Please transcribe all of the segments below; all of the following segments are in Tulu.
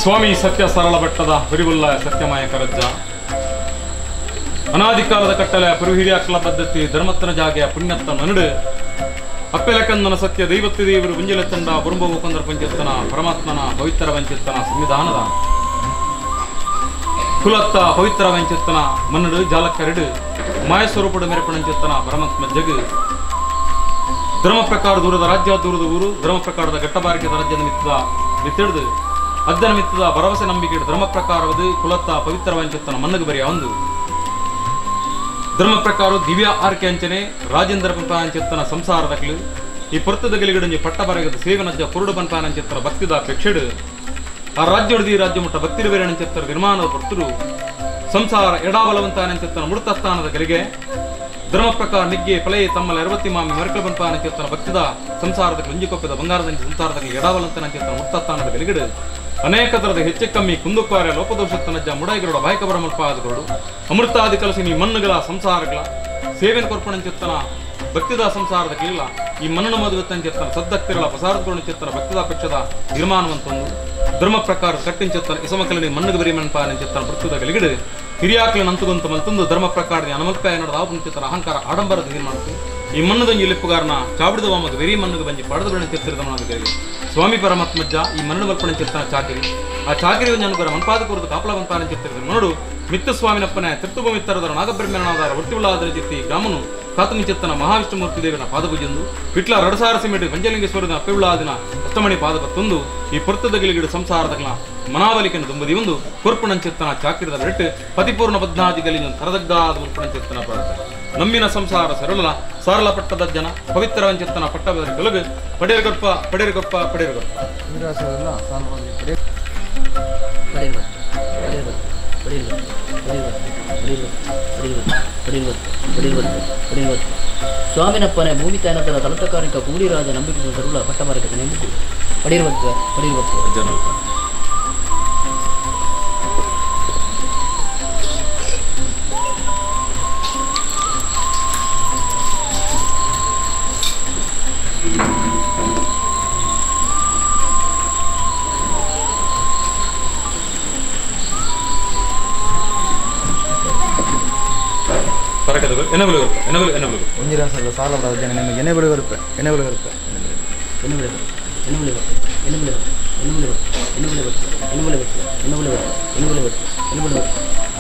ಸ್ವಾಮಿ ಸತ್ಯ ಸರಳ ಭಟ್ಟದ ಹುರಿವುಲ್ಲ ಸತ್ಯಮಯ ಕರಜ್ಜ ಅನಾದಿ ಕಾಲದ ಕಟ್ಟಲೆ ಪುರುಹಿರಿಯಾಕಲ ಪದ್ಧತಿ ಧರ್ಮತ್ತನ ಜಾಗೆಯ ಪುಣ್ಯತ್ತ ಮನುಡು ಅಪ್ಪೆಲಕಂದನ ಸತ್ಯ ದೈವತ್ತಿ ದೇವರು ಗುಂಜಲ ತಂಡ ಬುರುಂಬ ಕೊಂದರ ಪಂಚೆತ್ತನ ಪರಮಾತ್ಮನ ಪವಿತ್ರ ವಂಚೆತ್ತನ ಸಂವಿಧಾನದ ಕುಲತ್ತ ಪವಿತ್ರ ವಂಚೆತ್ತನ ಮನ್ನಡು ಜಾಲಕ್ಕರಡು ಮಾಯಸ್ವರೂಪಡು ಮೆರೆಪಣಂಚೆತ್ತನ ಪರಮಾತ್ಮ ಜಗ ಧರ್ಮ ಪ್ರಕಾರ ದೂರದ ರಾಜ್ಯ ದೂರದ ಊರು ಧರ್ಮ ಪ್ರಕಾರದ ಘಟ್ಟಬಾರಿಕೆದ ರಾಜ್ಯದ ಮಿತ್ತದ ಮಿತ್ತಿಡ್ದು ಅದ್ದನ ಮಿತ್ತದ ಭರವಸೆ ನಂಬಿಕೆ ಧರ್ಮ ಪ್ರಕಾರವದು ಕುಲತ್ತ ಪವಿತ್ರ ವಂಚೆತ್ತನ ಮನ್ನಗು ಬರೆಯ ಒಂದು ಧರ್ಮ ಪ್ರಕಾರ ದಿವ್ಯ ಆರ್ಕೆ ಅಂಚನೆ ರಾಜೇಂದ್ರ ಪಂಪಾಂಚೆತ್ತನ ಸಂಸಾರದ ಕಲು ಈ ಪೊರ್ತದ ಗಲಿಗಡಂಜಿ ಪಟ್ಟ ಬರಗದ ಸೇವನಜ್ಜ ಕುರುಡು ಪಂಪಾನಂಚೆತ್ತನ ಭಕ್ತಿದ ಅಪೇಕ್ಷೆಡು ಆ ರಾಜ್ಯೊಡದಿ ರಾಜ್ಯ ಮುಟ್ಟ ಭಕ್ತಿರುವೇರಣಂಚೆತ್ತರ ನಿರ್ಮಾಣದ ಪೊರ್ತರು ಸಂಸಾರ ಎಡಾಬಲವಂತಾನಂಚೆತ್ತನ ಮುಡುತ ಸ್ಥಾನದ ಗಲಿಗೆ ಧರ್ಮ ಪ್ರಕಾರ ನಿಗ್ಗೆ ಫಲಯೇ ತಮ್ಮಲ ಅರವತ್ತಿ ಮಾಮಿ ಮರಕಲ ಪಂಪಾನಂಚೆತ್ತನ ಭಕ್ತಿದ ಸಂಸಾರದ ಲುಂಜಿಕೊಪ್ಪದ ಬಂಗಾರದಂಚಿ ಸಂಸಾರದ ಎಡಾಬಲಂತನಂಚೆತ್ತನ ಮುಡ್ತ ಸ್ಥಾನದ ಗಲಿಗಡು ಅನೇಕ ತರದ ಹೆಚ್ಚು ಕಮ್ಮಿ ಕುಂದುಕ್ವಾರ ಲೋಪದೋಷತ್ತನಜ್ಜ ಮುಡಾಯಿಗರುಡ ಬಾಯಕಬರ ಮಲ್ಪಾದಗರುಡು ಅಮೃತಾದಿ ಕಲಸಿ ಮಣ್ಣುಗಳ ಸಂಸಾರಗಳ ಸೇವೆನ ಕೊರ್ಪಣಂಚೆತ್ತನ ಭಕ್ತಿದ ಸಂಸಾರದ ಕೀಳ ಈ ಮನ್ನಣ ಮದುವೆತ್ತಂಚೆತ್ತನ ಸದ್ದಕ್ತಿರಳ ಪ್ರಸಾರದಗೊಂಡು ಭಕ್ತಿದ ಪಕ್ಷದ ತೀರ್ಮಾನವಂತೊಂದು ಧರ್ಮ ಪ್ರಕಾರ ಕಟ್ಟಿಂಚೆತ್ತನ ಇಸಮಕಲನಿ ಮಣ್ಣುಗೆ ಬರಿ ಮನ್ಪಾನಂಚೆತ್ತನ ಭಕ್ತಿದ ಗಲಿಗಿಡು ಹಿರಿಯಾಕ್ಲ ನಂತುಗೊಂತ ಮಲ್ತೊಂದು ಧರ್ಮ ಪ್ರಕಾರದ ಅನಮಲ್ಪಾಯ ನಡೆದ ಆಪುಂಚೆತ್ತನ ಅಹಂಕಾರ ಆಡಂಬರದ ತೀರ್ಮಾನಕ್ಕೆ ಈ ಮಣ್ಣದೊಂಜಿ ಲಿಪ್ಪುಗಾರನ ಚಾಬಿಡದ ವಾಮದ ವೆರಿ ಮಣ್ಣುಗೆ ಬಂಜಿ ಪಡೆದ ಬೆಳೆಂಚೆತ್ತಿರದ ಸ್ವಾಮಿ ಪರಮಾತ್ಮಜ್ಜ ಈ ಮಣ್ಣು ಮಲ್ಪಣಂಚೆತ್ತನ ಚಾಕಿರಿ ಆ ಚಾಕಿರಿ ಒಂದು ಅನುಗ್ರಹ ಮನ್ಪಾದ ಕೂರದ ಕಾಪಲ ಮನ್ಪಾನಂಚೆತ್ತಿರದ ಮನಡು ಮಿತ್ತಸ್ವಾಮಿನಪ್ಪನೆ ತಿರ್ತುಭೂಮಿತ್ತರದರ ನಾಗಬ್ರಹ್ಮಣಾದಾರ ವೃತ್ತಿವುಳ್ಳಾದರ ಜಿತ್ತಿ ಗ್ರಾಮನು ಕಾತುಮಿಂಚೆತ್ತನ ಮಹಾವಿಷ್ಣುಮೂರ್ತಿ ದೇವನ ಪಾದಪೂಜೆಂದು ವಿಟ್ಲ ರಡಸಾರ ಸಿಮೆಂಟ್ ಪಂಚಲಿಂಗೇಶ್ವರನ ಅಪ್ಪೆವುಳ್ಳಾದಿನ ಅಷ್ಟಮಣಿ ಪಾದಪತ್ತೊಂದು ಈ ಪೊರ್ತದ ಗಿಲಿಗಿಡು ಸಂಸಾರದಗಳ ಮನಾವಲಿಕೆಯನ್ನು ತುಂಬದಿ ಒಂದು ಕೊರ್ಪಣಂಚೆತ್ತನ ಚಾಕಿರದ ಬೆಟ್ಟು ಪತಿಪೂರ್ಣ ಪದ್ನಾದಿಗಲಿನ ತರದಗ್ಗಾದ ಮುಲ್ಪಣಂಚೆತ್ತನ ಪ್ರಾರ್ಥನೆ ನಮ್ಮಿನ ಸಂಸಾರ ಸರಳ ಸಾರಳ ಪಟ್ಟದ ಜನ ಪವಿತ್ರ ವಂಚೆತ್ತನ ಪಟ್ಟದ ಗಲಗು ಪಡೇರ್ಗೊಪ್ಪ ಪಡೇರ್ಗೊಪ್ಪ ಪಡೇರ್ಗೊಪ್ಪ. ಸ್ವಾಮಿನಪ್ಪನೆ ಭೂಮಿ ತಾಯನತರ ತಲತಕಾರಿಕ ಕೂಡಿರಾಜ ನಂಬಿಕೆ ಸರುಳ ಪಟ್ಟಮರಕ ನೆಂಬು ಪಡಿರುವತ್ವ ಪಡಿರುವತ್ವ.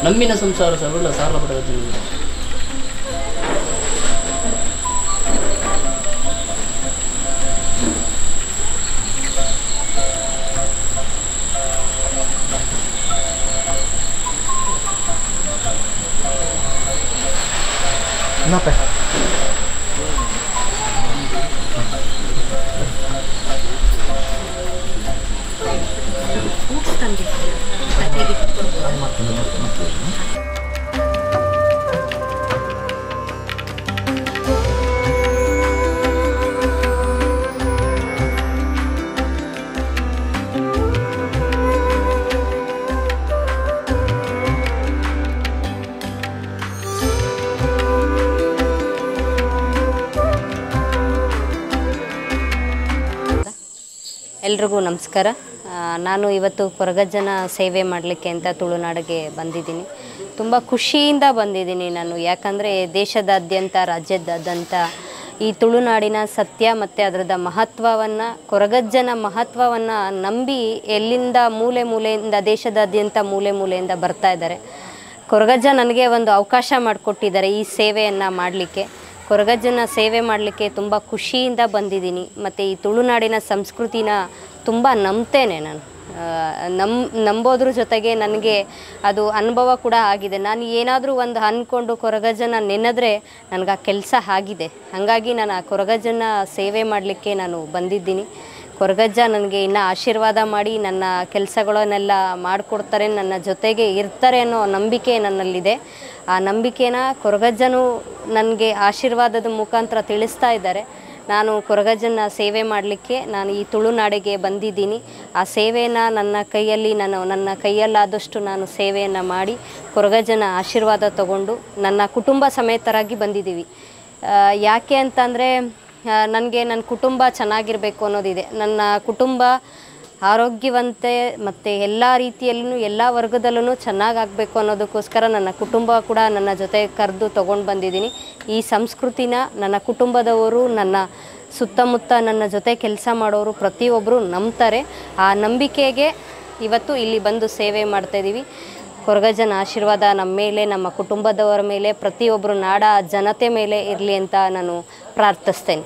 ನಮ್ಮಿನ ಸಂಸಾರ ಸರಳ ಸಾರಳ ಪಟ್ಟದ Kenapa? ಎಲ್ರಿಗೂ ನಮಸ್ಕಾರ. ನಾನು ಇವತ್ತು ಕೊರಗಜ್ಜನ ಸೇವೆ ಮಾಡಲಿಕ್ಕೆ ಅಂತ ತುಳುನಾಡಿಗೆ ಬಂದಿದ್ದೀನಿ. ತುಂಬ ಖುಷಿಯಿಂದ ಬಂದಿದ್ದೀನಿ ನಾನು. ಯಾಕಂದರೆ ದೇಶದಾದ್ಯಂತ, ರಾಜ್ಯದಾದ್ಯಂತ ಈ ತುಳುನಾಡಿನ ಸತ್ಯ ಮತ್ತು ಅದರದ ಮಹತ್ವವನ್ನು, ಕೊರಗಜ್ಜನ ಮಹತ್ವವನ್ನು ನಂಬಿ ಎಲ್ಲಿಂದ ಮೂಲೆ ಮೂಲೆಯಿಂದ, ದೇಶದಾದ್ಯಂತ ಮೂಲೆ ಮೂಲೆಯಿಂದ ಬರ್ತಾ ಇದ್ದಾರೆ. ಕೊರಗಜ್ಜ ನನಗೆ ಒಂದು ಅವಕಾಶ ಮಾಡಿಕೊಟ್ಟಿದ್ದಾರೆ ಈ ಸೇವೆಯನ್ನು ಮಾಡಲಿಕ್ಕೆ. ಕೊರಗಜ್ಜನ ಸೇವೆ ಮಾಡಲಿಕ್ಕೆ ತುಂಬ ಖುಷಿಯಿಂದ ಬಂದಿದ್ದೀನಿ. ಮತ್ತು ಈ ತುಳುನಾಡಿನ ಸಂಸ್ಕೃತಿನ ತುಂಬ ನಂಬ್ತೇನೆ ನಾನು. ನಂಬೋದ್ರ ಜೊತೆಗೆ ನನಗೆ ಅದು ಅನುಭವ ಕೂಡ ಆಗಿದೆ. ನಾನು ಏನಾದರೂ ಒಂದು ಅಂದ್ಕೊಂಡು ಕೊರಗಜ್ಜನ ನೆನೆದ್ರೆ ನನಗೆ ಆ ಕೆಲಸ ಆಗಿದೆ. ಹಾಗಾಗಿ ನಾನು ಆ ಕೊರಗಜ್ಜನ ಸೇವೆ ಮಾಡಲಿಕ್ಕೆ ನಾನು ಬಂದಿದ್ದೀನಿ. ಕೊರಗಜ್ಜ ನನಗೆ ಇನ್ನೂ ಆಶೀರ್ವಾದ ಮಾಡಿ ನನ್ನ ಕೆಲಸಗಳನ್ನೆಲ್ಲ ಮಾಡಿಕೊಡ್ತಾರೆ, ನನ್ನ ಜೊತೆಗೆ ಇರ್ತಾರೆ ಅನ್ನೋ ನಂಬಿಕೆ ನನ್ನಲ್ಲಿದೆ. ಆ ನಂಬಿಕೆನ ಕೊರಗಜ್ಜನು ನನಗೆ ಆಶೀರ್ವಾದದ ಮುಖಾಂತರ ತಿಳಿಸ್ತಾ ಇದ್ದಾರೆ. ನಾನು ಕೊರಗಜ್ಜನ ಸೇವೆ ಮಾಡಲಿಕ್ಕೆ ನಾನು ಈ ತುಳುನಾಡಿಗೆ ಬಂದಿದ್ದೀನಿ. ಆ ಸೇವೆನ ನನ್ನ ಕೈಯಲ್ಲಿ, ನಾನು ನನ್ನ ಕೈಯಲ್ಲಾದಷ್ಟು ನಾನು ಸೇವೆಯನ್ನು ಮಾಡಿ ಕೊರಗಜ್ಜನ ಆಶೀರ್ವಾದ ತಗೊಂಡು ನನ್ನ ಕುಟುಂಬ ಸಮೇತರಾಗಿ ಬಂದಿದ್ದೀವಿ. ಯಾಕೆ ಅಂತಂದರೆ ನನಗೆ ನನ್ನ ಕುಟುಂಬ ಚೆನ್ನಾಗಿರಬೇಕು ಅನ್ನೋದಿದೆ. ನನ್ನ ಕುಟುಂಬ ಆರೋಗ್ಯವಂತೆ ಮತ್ತು ಎಲ್ಲ ರೀತಿಯಲ್ಲೂ ಎಲ್ಲ ವರ್ಗದಲ್ಲೂ ಚೆನ್ನಾಗಾಗಬೇಕು ಅನ್ನೋದಕ್ಕೋಸ್ಕರ ನನ್ನ ಕುಟುಂಬ ಕೂಡ ನನ್ನ ಜೊತೆ ಕರೆದು ತೊಗೊಂಡು ಬಂದಿದ್ದೀನಿ. ಈ ಸಂಸ್ಕೃತಿನ ನನ್ನ ಕುಟುಂಬದವರು, ನನ್ನ ಸುತ್ತಮುತ್ತ ನನ್ನ ಜೊತೆ ಕೆಲಸ ಮಾಡೋರು ಪ್ರತಿಯೊಬ್ಬರು ನಂಬ್ತಾರೆ. ಆ ನಂಬಿಕೆಗೆ ಇವತ್ತು ಇಲ್ಲಿ ಬಂದು ಸೇವೆ ಮಾಡ್ತಾಯಿದ್ದೀವಿ. ಕೊರಗಜ್ಜನ ಆಶೀರ್ವಾದ ನಮ್ಮ ಮೇಲೆ, ನಮ್ಮ ಕುಟುಂಬದವರ ಮೇಲೆ, ಪ್ರತಿಯೊಬ್ಬರು ನಾಡ ಜನತೆ ಮೇಲೆ ಇರಲಿ ಅಂತ ನಾನು ಪ್ರಾರ್ಥಿಸ್ತೇನೆ.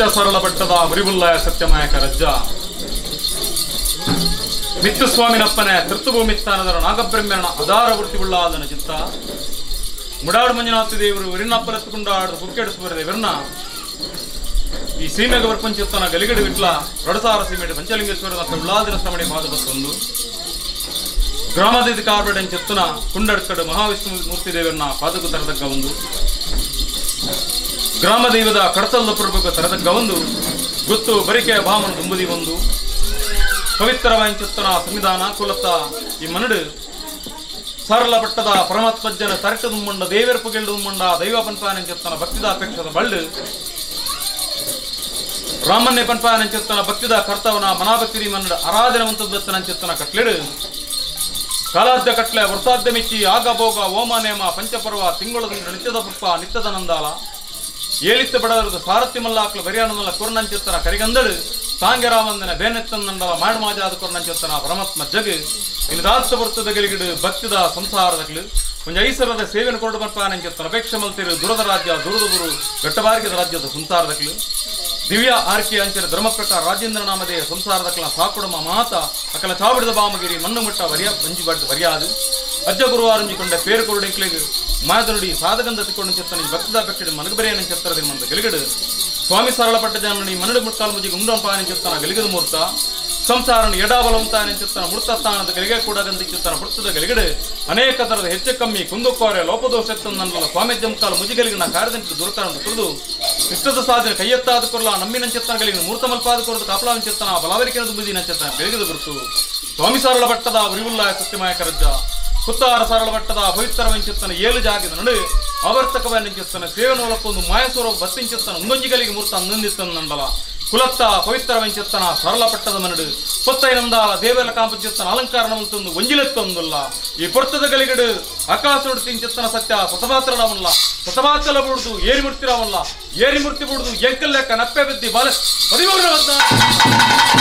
ಸತ್ಯ ಸರಳ ಪಟ್ಟದ ಮುರಿಬುಲ್ಲಾಯ ಸತ್ಯಮಾಯಕ ರಜ್ಜ ಮಿತ್ತುಸ್ವಾಮಿನಪ್ಪನೆ ತೃತ್ತಭೂಮಿತ್ತಾನದರ ನಾಗಬ್ರಹ್ಮನ ಅದಾರ ವೃತ್ತಿಗುಳ್ಳಾದನ ಚಿತ್ತ ಮುಡಾಡು ಮಂಜುನಾಥ ದೇವರು ವರಿನಪ್ಪಲೆತ್ತುಕೊಂಡಾಡದ ಕುಕ್ಕೆಡಿಸುವರ ದೇವರನ್ನ ಈ ಸೀಮೆಗೆ ಬರ್ಪಂಚಿತ್ತನ ಗಲಿಗಡಿ ವಿಟ್ಲ ರಡಸಾರ ಸೀಮೆಡು ಪಂಚಲಿಂಗೇಶ್ವರನ ಉಳ್ಳಾದಿನ ಶ್ರಮಣಿ ಪಾದ ಬತ್ತೊಂದು ಗ್ರಾಮದ ಕಾರ್ಬೆಡನ್ ಚೆತ್ತುನ ಕುಂಡಡ್ಕಡು ಮಹಾವಿಷ್ಣು ಮೂರ್ತಿ ದೇವರನ್ನ ಪಾದಕು ತರದಗ್ಗ ಒಂದು ಗ್ರಾಮ ದೈವದ ಕಡತಲ್ದ ಪುರಬೇಕು ತರದಗ್ಗ ಒಂದು ಗುತ್ತು ಬರಿಕೆ ಭಾಮನ ದುಂಬುದಿ ಒಂದು ಪವಿತ್ರವಾಂಚುತ್ತನ ಸಂವಿಧಾನ ಕುಲತ್ತ ಈ ಮನಡು ಸರಳ ಪಟ್ಟದ ಪರಮಾತ್ಮಜ್ಜನ ತರಟ ದುಮ್ಮಂಡ ದೇವರ ಪುಗೆಲ್ಡು ದುಮ್ಮಂಡ ದೈವ ಪನ್ಪಾನಂಚುತ್ತನ ಭಕ್ತಿದ ಅಪೇಕ್ಷದ ಬಳ್ಳು ರಾಮನ್ನೇ ಪನ್ಪಾನಂಚುತ್ತನ ಭಕ್ತಿದ ಕರ್ತವನ ಮನಾಭಕ್ತಿ ಮನ್ನಡ ಆರಾಧನೆ ಕಟ್ಲೆಡು ಕಾಲಾದ್ಯ ಕಟ್ಲೆ ವರ್ಷಾದ್ಯ ಮಿಚ್ಚಿ ಆಗ ಭೋಗ ಓಮ ನೇಮ ಪಂಚಪರ್ವ ತಿಂಗಳದ ನಿತ್ಯದ ಪುಷ್ಪ ನಿತ್ಯದ ನಂದಾಲ ಏಳಿತ್ತ ಬಡವರದು ಸಾರಥ್ಯ ಮಲ್ಲಾಕ್ಲ ಬರಿಯಾನಂದಲ ಕುರ್ನಂಚುತ್ತನ ಕರಿಗಂದಡು ಸಾಂಗರಾಮಂದನ ಬೇನೆತ್ತಂದಂಡಲ ಮಾಡು ಮಾಜಾದ ಕುರ್ನಂಚುತ್ತನ ಪರಮಾತ್ಮ ಜಗ್ ಇನ್ನು ದಾಸ್ತ ಬರ್ತದ ಗಲಿಗಿಡು ಭಕ್ತಿದ ಸಂಸಾರದಕ್ಲು ಒಂಜಿ ಐಸರದ ಸೇವೆನ ಕೊರಡು ಬರ್ಪಾನಂಚುತ್ತನ ಅಪೇಕ್ಷೆ ಮಲ್ತಿರು ದುರದ ರಾಜ್ಯ ದುರದ ಗುರು ಗಟ್ಟಬಾರಿಗೆದ ರಾಜ್ಯದ ಸಂಸಾರದಕ್ಲು ದಿವ್ಯ ಆರ್ಕೆ ಅಂಚನ ಧರ್ಮ ಪ್ರಕಾರ ರಾಜೇಂದ್ರ ನಾಮದೇ ಸಂಸಾರದಕ್ಲ ಸಾಕುಡಮ ಮಾತ ಅಕಲ ಚಾವಿಡದ ಬಾಮಗಿರಿ ಮಣ್ಣು ಮುಟ್ಟ ವರಿಯ ಮಂಜು ಬಡ್ದು ವರಿಯಾದು ಅಜ್ಜ ಗುರುವಾರಂಜಿಕೊಂಡ ಪೇರು ಕೊರಡಿಕ್ಲಿಗೆ ಮಾದನುಡಿ ಸಾಧಗಂಧ ತಿಕ್ಕೊಂಡು ಚೆತ್ತನ ಭಕ್ತದ ಪಕ್ಷಿಡು ಮನಗಬರೆಯನ ಚೆತ್ತರದ ಮಂದ ಗಲಿಗಡು ಸ್ವಾಮಿ ಸರಳ ಪಟ್ಟ ಜನನಿ ಮನಡು ಮುಟ್ಕಾಲು ಮುಜಿಗೆ ಉಂಡಂಪಾನ ಚೆತ್ತನ ಗಲಿಗದ ಮೂರ್ತ ಸಂಸಾರನ ಎಡಾಬಲವಂತಾನ ಚೆತ್ತನ ಮೃತಸ್ಥಾನದ ಗಲಿಗೆ ಕೂಡ ಗಂಧಿಚ್ಚುತ್ತನ ವೃತ್ತದ ಗಲಿಗಡು ಅನೇಕ ತರದ ಹೆಚ್ಚು ಕಮ್ಮಿ ಕುಂದುಕೋರೆ ಲೋಪದೋಷತ್ತನ್ನಲ್ಲ ಸ್ವಾಮಿ ಜಂಕಾಲ ಮುಜಿಗಲಿಗಿನ ಕಾರ್ಯದಂತೆ ದುರ್ಕಾರನ್ನು ತುರಿದು ಇಷ್ಟದ ಸಾಧನೆ ಕೈಯತ್ತಾದ ಕೊರಲ ನಮ್ಮಿನಂಚೆತ್ತನ ಗಲಿಗಿನ ಮೂರ್ತ ಮಲ್ಪಾದ ಕೊರದು ಕಾಪಲಾಂಚೆತ್ತನ ಬಲಾವರಿಕೆನ ದುಂಬುದಿನಂಚೆತ್ತನ ಬೆಳಗಿದ ಗುರುತು ಸ್ವಾಮಿ ಸಾರಳ ಪಟ್ಟದ ಉರಿವುಲ್ಲಾಯ ಸತ್ಯಮಾಯ ಕರಜ್ಜ ಕುತ್ತಾರ ಸರಳ ಪಟ್ಟದ ಪವಿತ್ರವಂಚುತ್ತನ ಏಳು ಜಾಗದ ನಡು ಆವರ್ತಕವನ್ನಂಚುತ್ತನ ಸೇವನೋಲಕ್ಕೊಂದು ಮಾಯಸ್ವರ ಬತ್ತಿಂಚುತ್ತನ ಉಂದೊಂಜಿಗಲಿಗೆ ಮೂರ್ತ ಅಂದಂದಿತ್ತನ್ನಂಡಲ ಕುಲತ್ತ ಪವಿತ್ರವಂಚುತ್ತನ ಸರಳ ಪಟ್ಟದ ಮನಡು ಪೊತ್ತೈನಂದಾಲ ದೇವರ ಕಾಂಪಂಚುತ್ತನ ಅಲಂಕಾರವಂತೊಂದು ಒಂಜಿಲೆತ್ತೊಂದುಲ್ಲ ಈ ಪೊರ್ತದ ಗಲಿಗಡು ಆಕಾಶೋಡು ತಿಂಚುತ್ತನ ಸತ್ಯ ಸತಮಾತ್ರವಲ್ಲ ಸತಮಾಚಲ ಬುಡ್ದು ಏರಿಮೂರ್ತಿರವಲ್ಲ ಏರಿಮೂರ್ತಿ ಬುಡ್ದು ಎಂಕಲ್ಲೆಕ್ಕ ನಪ್ಪೆ ಬಿದ್ದಿ ಬಾಲ 13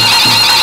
Thank you.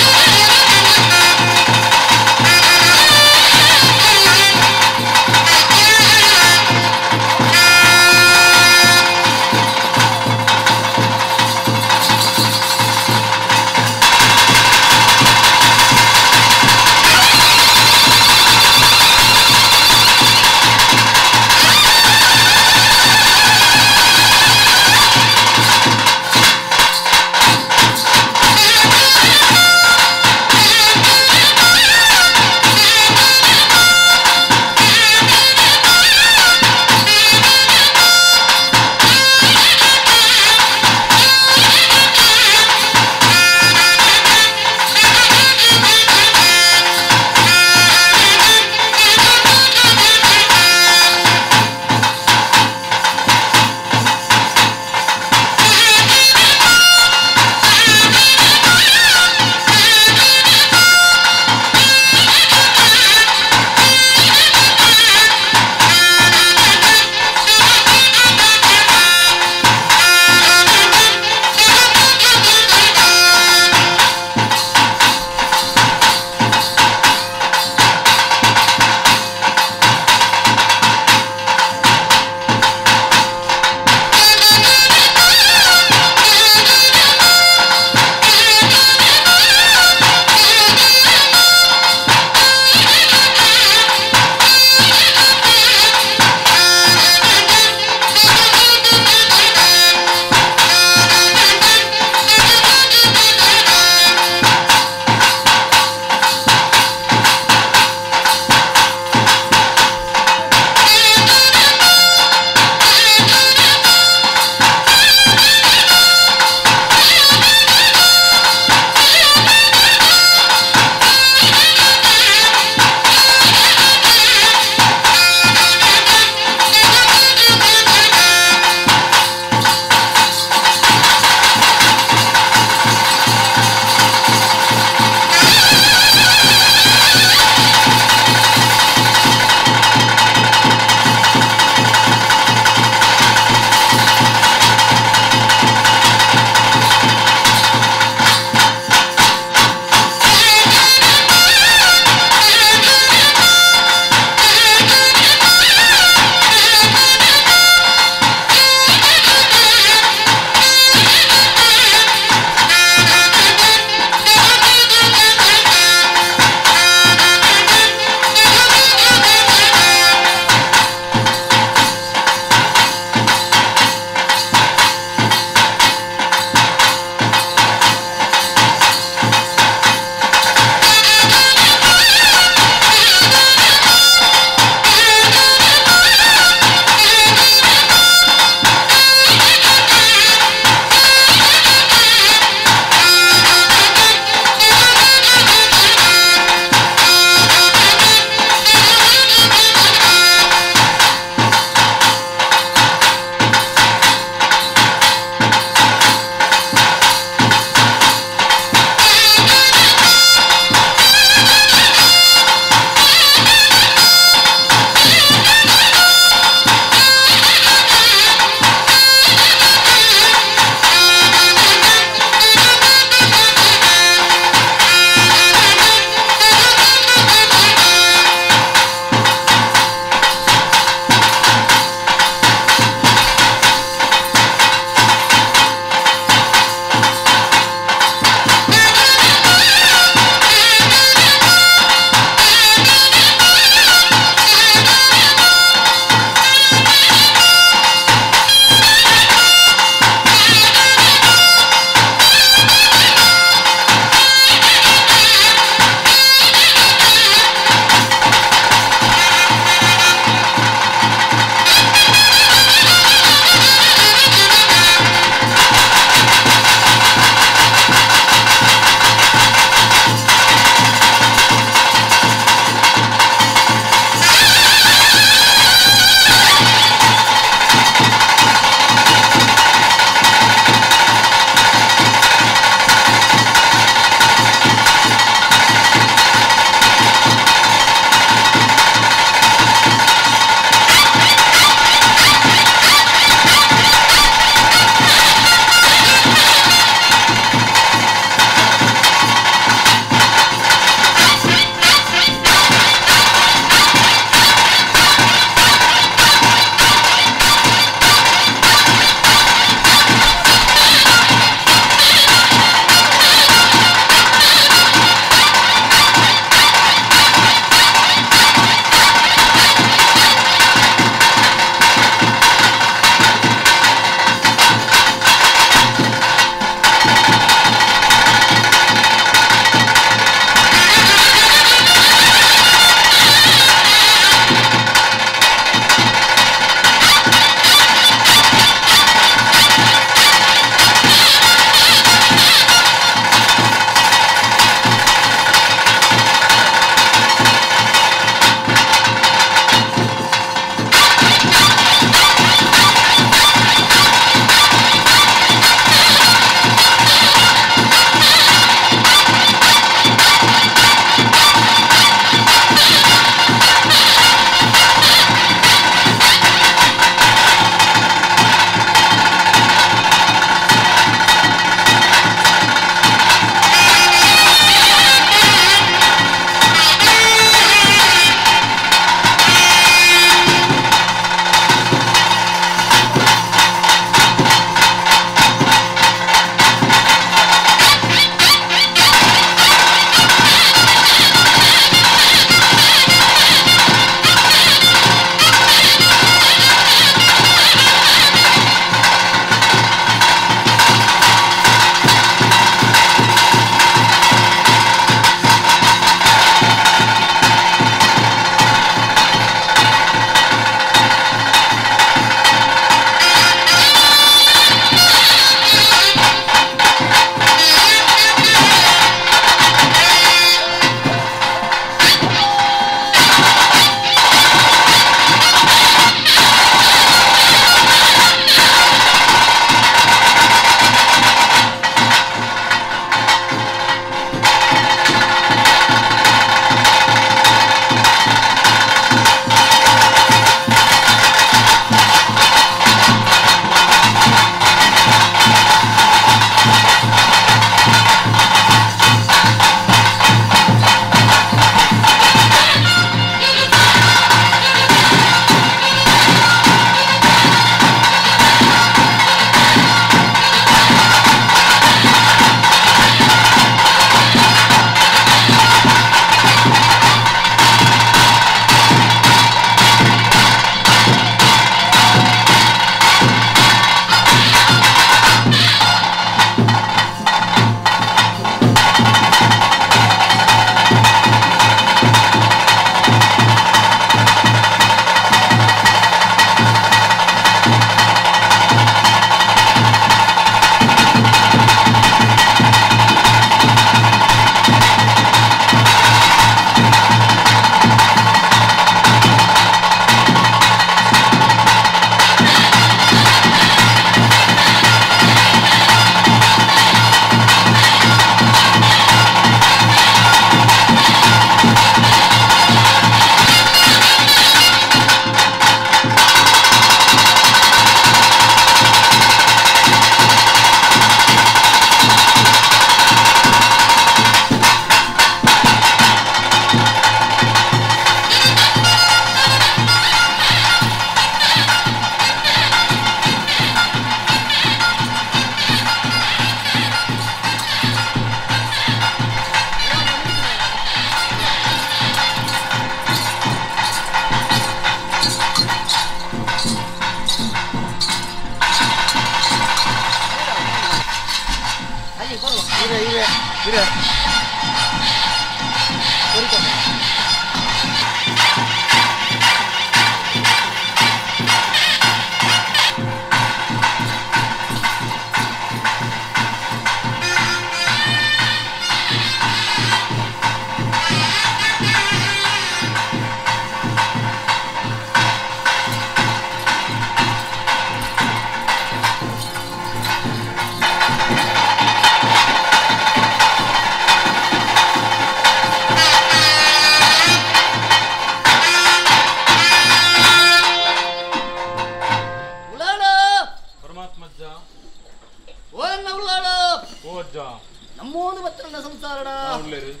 ಉಳ್ಳೇರು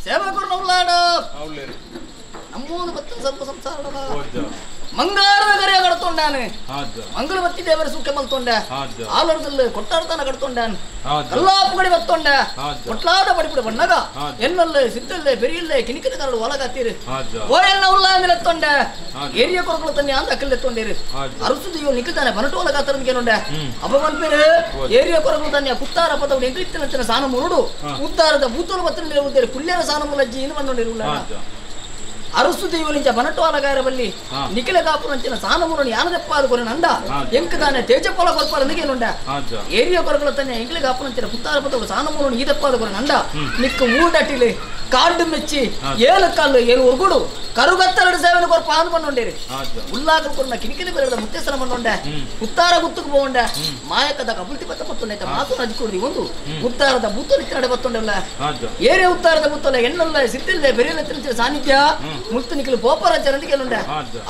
ಸೇವಕರು ಉಳ್ಳಾಡ ಉಳ್ಳೇರು ನಮ್ಮೂನು ಬತ್ತ ಸ್ವಲ್ಪ ಸಂಸಾರ ಮಂಗಾರದ ಕರೆಯ ಕಡತೊಂಡಾನೆ ಮಂಗಳ ಬತ್ತಿ ದೇವರ ಸುಖ ಮಲ್ತೊಂಡೆ ಆಲರದಲ್ಲಿ ಕೊಟ್ಟಾರತನ ಕಡತೊಂಡಾನೆ ಕಲ್ಲಾಪು ಕಡೆ ಬತ್ತೊಂಡೆ ಕೊಟ್ಲಾದ ಪಡಿಪುಡ ಬಣ್ಣಗ ಎನ್ನಲ್ಲೇ ಸಿದ್ದಲ್ಲೇ ಬೆರಿಯಲ್ಲೇ ಕಿಣಿಕಿನ ಕರಡು ಒಲಗಾತೀರಿ ಓ ಎಲ್ಲ ಉಳ್ಳಾಂದಿಲೆತ್ತೊಂಡೆ ಏರಿಯ ಕೊರಕಲು ತನ್ನೆ ಅಂತ ಅಕ್ಕಲೆತ್ತೊಂಡೇರು ಅರಸುದಿಯೋ ನಿಕ್ಕತಾನೆ ಬನಟು ಒಲಗಾತರಂದೇನುಂಡೆ ಅಪಮನ್ ಪೇರು ಏರಿಯ ಕೊರಕಲು ತನ್ನೆ ಕುತ್ತಾರ ಪದವು ಎಂಕ್ಲಿತ್ತಿನ ಸಾನ ಮುರುಡು ಉತ್ತಾರದ ಭೂತೋಲ ಬತ್ತನ ಕುಲ್ಯರ ಸಾನ ಮುಲಜ್ಜಿ ಇನ್ನು ಬಂದೊಂಡಿರು ಅರಸು ದೈವಲಿಂಚ ಬನಟವಾಲಗಾರಬಲ್ಲಿ ನಿಖಿಲ ಕಾಪುರಂಚಿನ ಸಾನಮುರನಿ ಯಾನದೆಪ್ಪಾದ ಕೊರೆ ನಂದ ಎಂಕದಾನೆ ತೇಜಪ್ಪಲ ಕೊರ್ಪಾರ ನಿಗೇನುಂಡ ಏರಿಯ ಕೊರಕಲ ತನ್ನೆ ಎಂಕ್ಲೆ ಕಾಪುರಂಚಿನ ಕುತ್ತಾರ ಪದವು ಸಾನಮುರನಿ ಈದಪ್ಪಾದ ಕೊರೆ ನಂದ ನಿಕ್ಕ ಊಡಟಿಲಿ ಕಾಡು ಮೆಚ್ಚಿ ಏಳು ಕಾಲು ಏಳು ಒರ್ಗುಡು ಕರುಗತ್ತರಡು ಸೇವನೆ ಕೊರ್ಪ ಆಂದು ಬಂದೊಂಡೇರಿ ಉಲ್ಲಾಕಲು ಕೊರ್ನ ಕಿಣಿಕಿನ ಬೆರಡ ಮುತ್ತೇಸನ ಬಂದೊಂಡೆ ಉತ್ತಾರ ಗುತ್ತುకు పోಂಡೆ ಮಾಯಕದ ಕಬುಲ್ತಿ ಬತ್ತ ಪತ್ತೊಂಡೆ ಮಾತು ನಜ್ಕೊಡ್ದಿ ಒಂದು ಉತ್ತಾರದ ಬೂತಲಿತ್ತ ಬತ್ತೊಂಡೆಲ್ಲ ಏರೇ ಉತ್ತಾರದ ಬೂತಲ್ಲ ಎಣ್ಣಲ್ಲ ಸಿತ್ತಿಲ್ಲೆ ಬೆರೆಯಲ್ಲ ತಿಂಚಿನ ಸಾನ್ನಿಧ್ಯ ಮುತ್ತು ನಿಖಲು ಪೋಪರ ಚರಂದಿಗೆಲ್ಲುಂಡೆ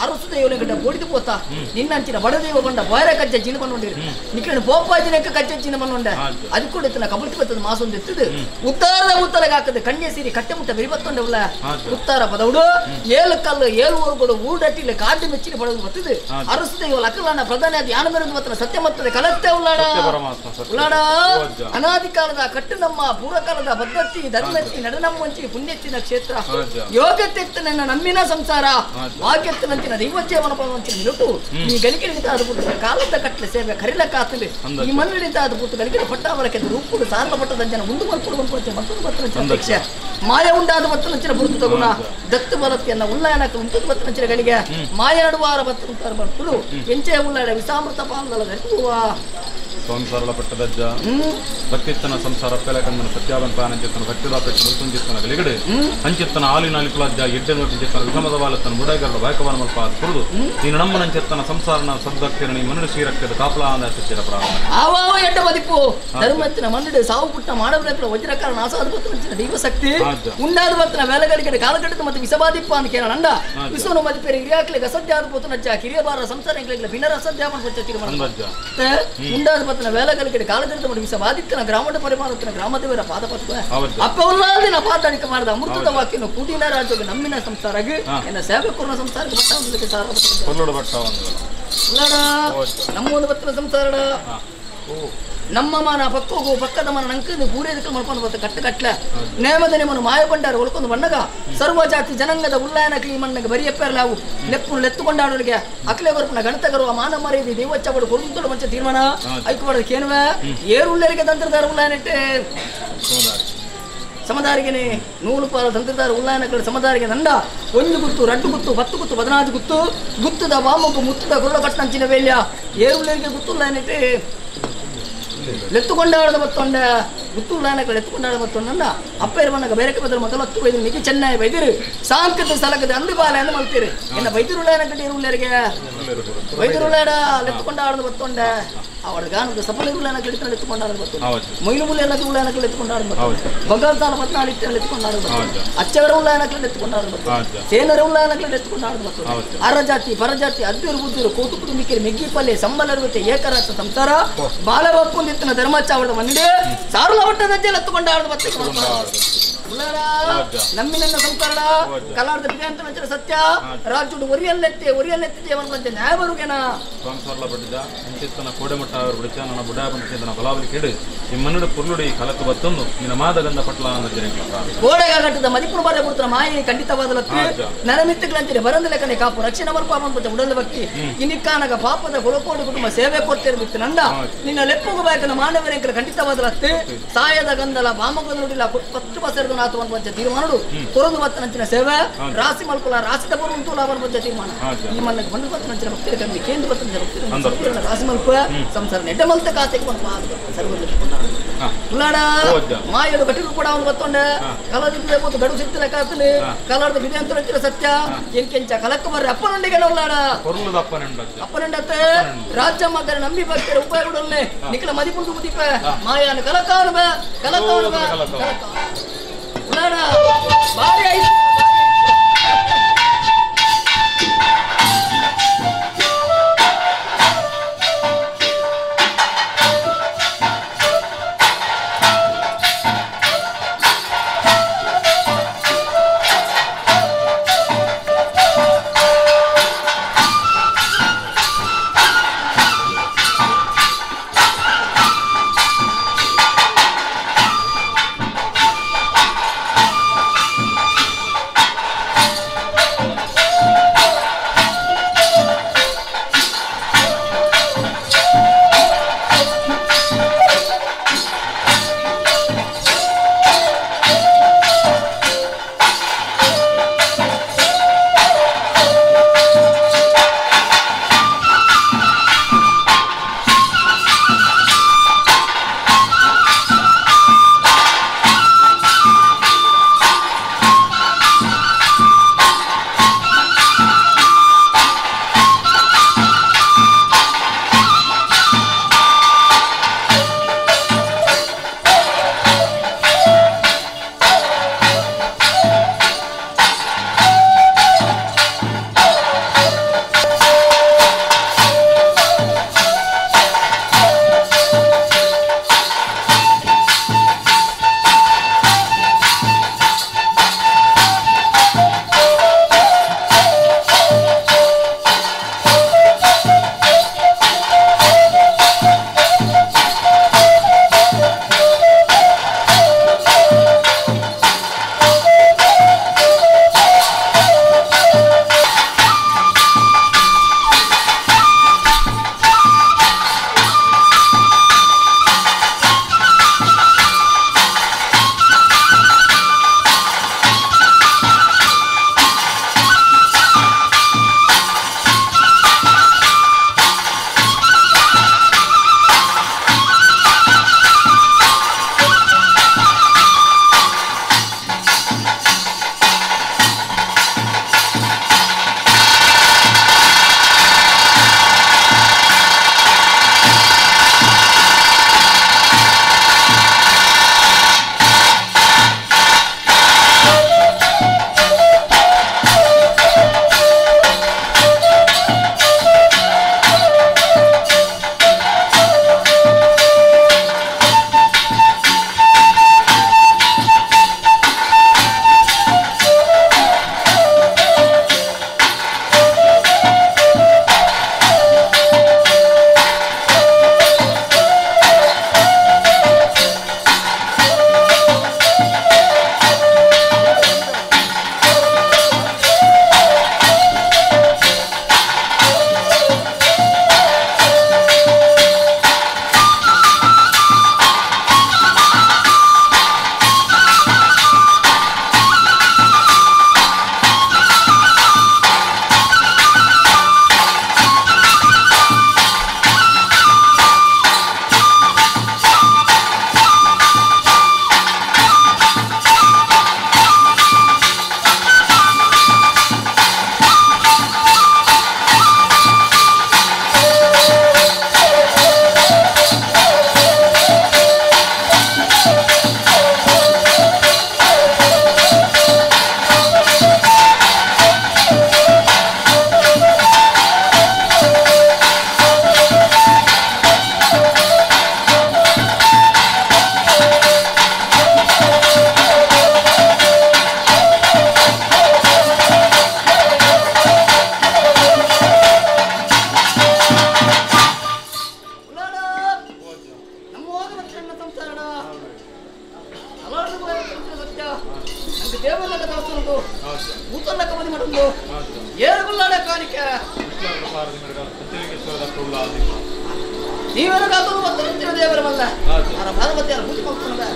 ಅರಸು ದೈವನ ಗಡ್ಡ ಬೋಡಿದು ಪೋತ ನಿನ್ನಂಚಿನ ಬಡದೈವ ಬಂಡ ಬಾಯರ ಕಜ್ಜ ಜೀನ ಬಂದೊಂಡಿರಿ ನಿಖಲಿನ ಪೋಪಾಜಿನಕ್ಕೆ ಕಜ್ಜ ಜೀನ ಬಂದೊಂಡೆ ಅದು ಕೂಡ ಇತ್ತನ ಕಬುಲ್ತಿ ಬತ್ತದ ಮಾಸೊಂದು ಎತ್ತದು ಉತ್ತಾರದ ಬೂತಲಗೆ ಹಾಕದು ಕನ್ಯೆ ಸೀರಿ ಕಟ್ಟೆ ಮುಟ್ಟ ಬೆರಿ ಬತ್ತೊಂಡೆವಲ್ಲ ಉತ್ತಾರ ಪದವುಡು ಏಳು ಕಲ್ಲು ಏಳು ಊರುಗಳು ಊಡಟ್ಟಿಲ್ಲ ಕಾಡು ಮೆಚ್ಚಿನ ಪಡೆದು ಬರ್ತದೆ ಅರಸು ದೈವ ಲಕ್ಕಲಾನ ಪ್ರಧಾನ ಯಾನ ಮೇರೆದು ಬತ್ತನ ಸತ್ಯ ಮತ್ತದ ಕಲತ್ತೆ ಉಳ್ಳಾಡ ಉಳ್ಳಾಡ ಅನಾದಿ ಕಾಲದ ಕಟ್ಟು ನಮ್ಮ ಪೂರ್ವಕಾಲದ ಪದ್ಧತಿ ಧರ್ಮತ್ತಿ ನಡೆನಮ್ಮಂಚಿ ಪುಣ್ಯತ್ತಿನ ಕ್ಷೇತ್ರ ಯೋಗತ್ತೆತ್ತನ ನಮ್ಮಿನ ಸಂಸಾರ ವಾಕ್ಯತ್ತಿನಂತಿನ ದೈವಜೀವನ ಪಡುವಂಚಿನ ನಿಲುಟು ಈ ಗಲಿಕೆ ಆದ ಪುಟ್ಟು ಕಾಲದ ಕಟ್ಟಲೆ ಸೇವೆ ಕರಿಲಕ್ಕಾತಲಿ ಈ ಮಣ್ಣಿನಿಂದ ಆದ ಪುಟ್ಟು ಗಲಿಕೆ ಪಟ್ಟಾವರಕ್ಕೆ ರೂಪುಡು ಸಾರ್ಲ ಪಟ್ಟದ ಜನ ಮುಂದು ಮಲ್ಪುಡು ಬಂದ್ಕೊಡ್ತೇನೆ ಮತ್ತೊಂದು ಬತ್ತನ ಅಪೇಕ್ಷೆ ಮಾಯ ಉಂಡಾದ ಬತ್ತನಂಚಿನ ಬುರುತು ತಗುಣ ದತ್ತು ಬಲತ್ತಿಯನ್ನ ಉಳ್ಳಾಯನಕ್ಕೆ ಉಂಟು ಬತ್ತನಂಚಿನ ಗಳಿಗೆ ಮಾಯ ನಡುವಾರ ಬತ್ತ ಬರ್ತುಳು ಎಂಚೆ ಉಳ್ಳಾಡ ವಿಸಾಮೃತ ಪಾಲದಲ್ಲ ಧರಿಸುವ ಸಂಸಾರಲ ಪಟ್ಟದಜ್ಜ ಭಕ್ತಿತ್ತನ ಸಂಸಾರ ಪೆಲಕಂದನ ಸತ್ಯಾವಂತಾನಂಚಿತ್ತನ ಭಕ್ತಿದಾಪೇಕ್ಷ ಮುಲ್ತುಂಚಿತ್ತನ ಗಲಿಗಡೆ ಅಂಚಿತ್ತನ ಆಲಿನ ಅಲಿಕುಲಜ್ಜ ಎಡ್ಡೆ ನೋಟಿಂಚಿತ್ತನ ವಿಷಮದವಾಲತ್ತನ ಮುಡಗರಡ ಬಾಯಕವನ ಮಲ್ಪ ಕುರುದು ನೀನು ನಮ್ಮನಂಚಿತ್ತನ ಸಂಸಾರನ ಸದ್ಭಕ್ತಿರನಿ ಮನುಷ್ಯ ಶ್ರೀರಕ್ತದ ಕಾಪಲಾ ಅಂದ ಸತ್ಯರ ಪ್ರಾರ್ಥನೆ ಆವಾವ ಎಡ್ಡ ಮದಿಪು ಧರ್ಮತ್ತಿನ ಮನ್ನುಡೆ ಸಾವು ಪುಟ್ಟ ಮಾನವರ ವಜ್ರಕಾರ ನಾಸಾದ ಬತ್ತನ ದೈವಶಕ್ತಿ ಉಂಡಾದ ಬತ್ತನ ವೇಲಗಡಿಗಡೆ ಕಾಲಗಡಿತ ಮತ್ತು ವಿಷಬಾದಿಪ್ಪ ಅಂತ ಕೇಳ ನಂಡ ವಿಶ್ವನ ಮದಿಪೇರೆ ಹಿರಿಯಾಕ್ಲೆ ಅಸಧ್ಯ ಆದ ಪೋತನಜ್ಜ ಕಿರಿಯಬಾರ ಸಂಸಾರ ಬಿನರ ಅಸಧ್ಯ ಪಚ್ಚ ತೀರ್ಮಾನ ಉಂಡಾದ ಬತ್ತನ ವೇಲಗಲಿಗೆ ಕಾಲಗಡಿತ ಮತ್ತು ವಿಷಬಾದಿತ್ತನ ಗ್ರಾಮದ ಪರಿಮಾಣತ್ತಿನ ಗ್ರಾಮದೇವರ ಪಾದ ಪತ್ವ ಅಪ್ಪ ಉಲ್ಲಾದಿನ ಪಾದಾಣಿಕ ಮಾಡಿದ ಅಮೃತದ ವಾಕ್ಯನು ಕೂಡಿನ ರಾಜ್ಯಕ್ಕೆ ನಮ್ಮಿನ ಸಂಸಾರಗೆ ಎನ್ನ ಸೇವಕರನ ಸಂಸಾರಕ್ಕೆ ಬಟ್ಟ ಸಾರ ನಮ್ಮ ಒಂದು ಬತ್ತನ ಸಂಸಾರ ನಮ್ಮ ಮಾನ ಪಕ್ಕೋಗು ಪಕ್ಕದ ಮಾನ ನಂಕದು ಪೂರೈದಕ್ಕೆ ಮಲ್ಕೊಂಡು ಬತ್ತ ಕಟ್ಟು ಕಟ್ಲೆ ನೇಮದ ನಿಮ್ಮನ್ನು ಮಾಯ ಬಂಡಾರ ಒಳ್ಕೊಂಡು ಬಣ್ಣಗ ಸರ್ವ ಜಾತಿ ಜನಾಂಗದ ಉಲ್ಲಾಯನ ಕ್ಲೀ ಮಣ್ಣಗೆ ಬರಿಯಪ್ಪೆರ್ಲಾವು ಲೆಪ್ಪು ಲೆತ್ತುಕೊಂಡಾಡೋರಿಗೆ ಅಕ್ಲೆ ಬರ್ಪುನ ಗಣತಗರುವ ಮಾನ ಮರೆಯದಿ ದೇವಚ್ಚಬಡು ಕೊರುಂತೊಡು ಮಂಚ ತೀರ್ಮಾನ ಐಕುಬಾರ್ದು ಕೇನುವೆ ಏರುಳ್ಳರಿಗೆ ತಂತ್ರದಾರ ಉಲ್ಲಾಯನಿಟ್ಟೆ ಸಮದಾರಿಗೆನೆ ನೂಲು ಪಾಲ ತಂತ್ರದಾರ ಉಲ್ಲಾಯನಗಳ ಸಮದಾರಿಗೆ ನಂಡ ಒಂದು ಗುತ್ತು ರಡ್ಡು ಗುತ್ತು ಪತ್ತು ಗುತ್ತು ಬದನಾಜು ಗುತ್ತು ಗುತ್ತದ ವಾಮಗು ಮುತ್ತದ ಗುರುಳ ಕಟ್ಟಂಚಿನ ವೇಲ್ಯ ಏರುಳ್ಳರಿಗೆ ಗುತ್ತುಲ್ಲಾಯನಿಟ್ಟೆ ಲೆತ್ತುಕೊಂಡಾಡದ ಮತ್ತೊಂಡ ಗುತ್ತುಲ್ಲಾನಗಳು ಲೆತ್ತುಕೊಂಡಾಡ ಮತ್ತೊಂಡ ಅಪ್ಪ ಇರುವನಾಗ ಬೇರೆ ಬದಲು ಮೊದಲು ಹತ್ತು ಬೈದು ನಿಗಿ ಚೆನ್ನಾಗಿ ಬೈದಿರು ಸಾಂಕದ ಸಲಗದ ಅಂದು ಬಾಲ ಅಂದು ಮಲ್ತೀರಿ ಎನ್ನ ಬೈದಿರುಳ್ಳಾನ ಕಟ್ಟಿ ಇರುಳ್ಳರಿಗೆ ಬೈದಿರುಳ್ಳಾಡ ಲೆತ್ತುಕೊಂಡಾಡದ ಮತ್ತೊಂಡ ಅವಳ ಗಾನದ ಸಫಲ ಇರುಳ್ಳಾನ ಕಡಿತ ಲೆತ್ತುಕೊಂಡಾಡದ ಮತ್ತೊಂಡ ಮೊಯ್ಲು ಮುಲ್ಲೆಲ್ಲ ಉಳ್ಳಾನಗಳು ಲೆತ್ತುಕೊಂಡಾಡದ ಮತ್ತೊಂಡ ಬಂಗಾರ ಸಾಲ ಪತ್ನಾಳಿ ಲೆತ್ತುಕೊಂಡಾಡದ ಮತ್ತೊಂಡ ಅಚ್ಚವರ ಉಳ್ಳಾನಗಳು ಲೆತ್ತುಕೊಂಡಾಡದ ಮತ್ತೊಂಡ ಸೇನರ ಉಳ್ಳಾನಗಳು ಲೆತ್ತುಕೊಂಡಾಡದ ಮತ್ತೊಂಡ ಅರಜಾತಿ ಪರಜಾತಿ ಅದ್ದಿರು ಬುದ್ದಿರು ಕೋಟು ಕುಟುಂಬಿಕರು ಮೆಗ್ಗಿಪಲ್ಲೆ ಸಂಬಲರುವತೆ ಏಕರಾತ ಸಂಸಾರ ಬಾಲಬಪ್ಪುಂದಿತ್ತನ ಧರ್ಮಚಾವರದ ಮಂದಿಡೆ ಸಾರುಲ ಮಟ್ಟದ ಎತ್ತುಕೊಂಡಾಡದ ಮತ್ತೆ ನಮ್ಮಿನ ಸಂಸಾರ ಕಲಾರದ ಬಿಜಾಂತನ ಸತ್ಯ ರಾಜುಡು ಒರಿಯಲ್ಲೆತ್ತೆ ಒರಿಯಲ್ಲೆತ್ತೆ ದೇವನ ಮಂತೆ ನ್ಯಾಯ ಬರುಗೆನ ಸಂಸಾರಲ ಬಡ್ಡಿದ ಅಂಚಿತ್ತನ ಕೋಡೆಮಟ್ಟ ಅವರು ಬಿಡಿಚ ನನ್ನ ಬುಡ ಬಂದ ಬಲಾವಲಿ ಕೇಡು ನಿಮ್ಮನ್ನುಡು ಪುರ್ಲುಡಿ ಕಲಕು ಬತ್ತೊಂದು ನಿನ್ನ ಮಾದಗಂಧ ಪಟ್ಲ ಅಂದ ಜನಕ್ಕೆ ಕೋಡೆಗಾಗಟ್ಟದ ಮದಿಪುರ ಬಾರ ಕೊಡ್ತಾರ ಮಾಯಿ ಖಂಡಿತವಾದಲತ್ತು ನನಮಿತ್ತಗಳಂತಿದೆ ಬರಂದ ಲೆಕ್ಕನೆ ಕಾಪು ರಕ್ಷಣೆ ಮಲ್ಪ ಬಂದ ಉಡಲ ಭಕ್ತಿ ಇನಿಕ್ಕಾನಗ ಪಾಪದ ಕೊಲಕೋಡು ಕುಟುಂಬ ಸೇವೆ ಕೊಡ್ತಿರ್ಬಿತ್ತು ನಂದ ನಿನ್ನ ಲೆಪ್ಪುಗು ಬಾಯಕನ ಮಾನವರೆಂಕಲ ಖಂಡಿತವಾದಲತ್ತು ಸಾಯದ ಗಂಧಲ ಬಾಮಗಂದಲುಡಿಲ ಪತ್ತು ಬಸರದ ನಾತು ಬಂದ ತೀರ್ಮಾನಡು ಕೊರದು ಬತ್ತನಂಚಿನ ಸೇವೆ ರಾಸಿ ಮಲ್ಕುಲ ರಾಸಿದ ಬರುವಂತು ಲಾಭ ಬಂದ ತೀರ್ಮಾನ ಈ ಮನ್ನಕ್ಕೆ ಬಂದು ಬತ್ತನಂಚಿನ ಭಕ್ತಿರ ಕಮ್ಮಿ ಕೇಂದ್ರ ಬತ್ತನಂಚಿನ ಭಕ್ತಿರ ರಾಸಿ ಮಲ್ಪ ಸಂಸಾರ ನೆಡ್ಡ ಮಲ್ತ ಕಾತೆಗೆ ಬಂದ ಸರ್ವ ಉಳ್ಳಾಡ ಮಾಯಡು ಕಟ್ಟಿರು ಕೂಡ ಅವನು ಬತ್ತೊಂಡೆ ಕಲದಿದ್ದೆ ಮತ್ತು ಗಡು ಸಿಕ್ತಿಲ್ಲ ಕಾತಲಿ ಕಲಾರದ ಬಿದೆ ಸತ್ಯ ಎಂಕೆಂಚ ಕಲಕ್ಕ ಬರ್ರಿ ಅಪ್ಪನೊಂಡಿಗೆ ಉಳ್ಳಾಡ ಅಪ್ಪನಂಡತ್ತೆ ರಾಜ್ಯ ಮಾತಾರೆ ನಂಬಿ ಭಕ್ತರ ಉಪಾಯ ಕೊಡಲ್ನೆ ನಿಖಲ ಮದಿಪುಂಡು ಮುದಿಪ ಮಾಯಾನ ಕಲಕಾನು ಬ ಕಲಕಾನು ಬ ಉಳ್ಳಾಡ ಬಾರಿ ಐತೆ. ದೇವರಲ್ಲ ದೇವಸ್ಥಾನ ಊತಲ್ಲ ಕಬದಿ ಮಾಡುಂಡು ಏರುಗುಲ್ಲಾಡ ಕಾಣಿಕೆ ನೀವೇನು ಕಾತೋದು ಮತ್ತೆ ದೇವರ ಮಲ್ಲ ಅವರ ಪಾರ್ವತಿಯರ ಪೂಜೆ ಮಾಡ್ತಾನೆ.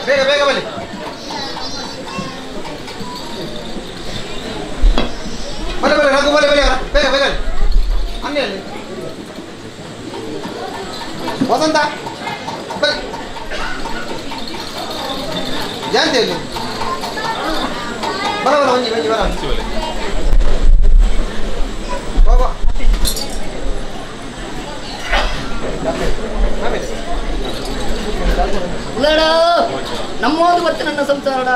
ಬೇಗ ಬೇಗ ಬಲಿ ಬಲೆ ಬಲೆ ರಘು ಬಲೆ ಬಲೆ ಬೇಗ ಬೇಗ ಅನ್ನಿ ಅಲ್ಲಿ ವಸಂತ ಬಲೆ ಜಯಂತಿ ಅಲ್ಲಿ ಬರ ಬರ ಒಂಜಿ ಒಂಜಿ ಬರ ಬಾಬಾ ನಮ್ಮೋದು ಮತ್ತೆ ನನ್ನ ಸಂಸಾರಡ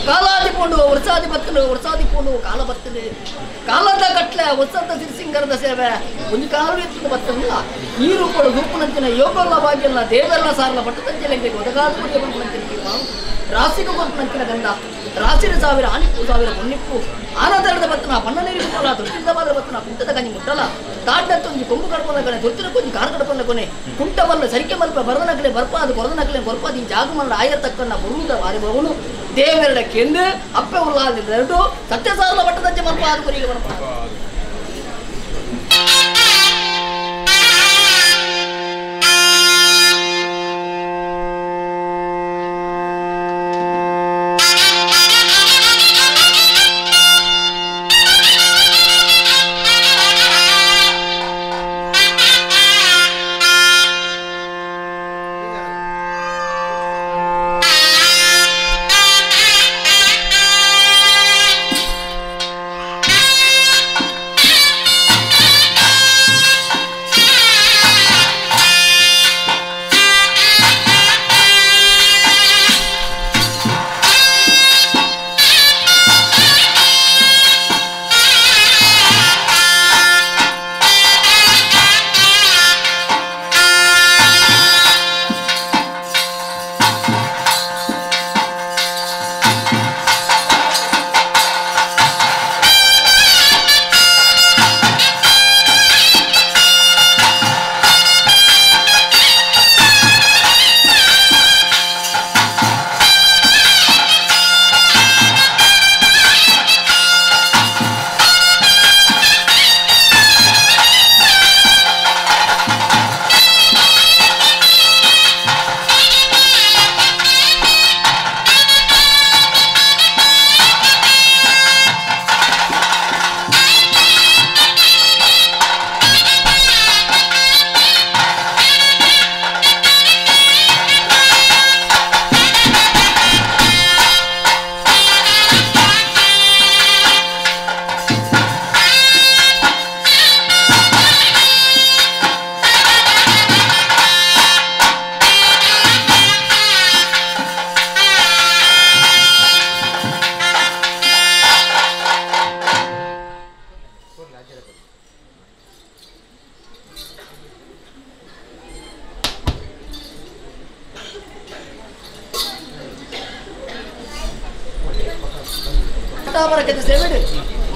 ಕಾಲಾದಿ ಪೋಂಡು ವರ್ಷಾದಿ ಬತ್ತಲು ವರ್ಷಾದಿ ಪೋಂಡು ಕಾಲ ಬತ್ತಲು ಕಾಲದ ಕಟ್ಲೆ ವಸಂತ ಸಿರಿಸಿಂಗರದ ಸೇವೆ ಒಂದು ಕಾಲು ಎತ್ತದ ಬತ್ತಲ್ಲ ನೀರು ಕೊಡು ಗುಂಪುನಂಚಿನ ಯೋಗಲ್ಲ ಭಾಗ್ಯಲ್ಲ ದೇವರಲ್ಲ ಸಾರಲ್ಲ ಪಟ್ಟದಂಚಿನ ಒದಗಾಲು ಬಂಪುನಂಚಿನ ರಾಸಿಗೆ ಕೊಟ್ಟು ಗಂಧ ರಾಸಿನ ಸಾವಿರ ಆನಿಪ್ಪು ಸಾವಿರ ಪೊನ್ನಿಪ್ಪು ಆನಂದರದ ಬತ್ತನ ಬಣ್ಣ ನೀರು ಮುಟ್ಟಲ್ಲ ದೊಡ್ಡ ಬಾದ ಬತ್ತನ ಕುಂಟದ ಕಂಜಿ ಮುಟ್ಟಲ್ಲ ತಾಡ್ಡತ್ತೊಂಜಿ ಕೊಂಬು ಕಡ್ಪೊಂದ ಕೊನೆ ದೊತ್ತಿನ ಕೊಂಜಿ ಕಾರ್ ಕಡ್ಪೊಂದ ಕೊನೆ ಕುಂಟವಲ್ಲ ಸರಿಕೆ ಮಲ್ಪ ಬರದನಕಲೆ ಬರ್ಪಾದು ಕೊರದನಕಲೆ ಬರ್ಪಾದು ಈ ಜಾಗಮಲ್ಲ ಆಯರ್ ತಕ್ಕನ್ನ ಬರುವುದ ವಾರಿ ಬರುವನು ದೇವರಡ ಕೆಂದು ಅಪ್ಪೆ ಉಲ್ಲಾದ ಸತ್ಯಸಾರಲ ಮಟ್ಟದಂಚೆ ಮಲ್ಪ ಅದು ಕೊರಿಗೆ ಬರ್ಪ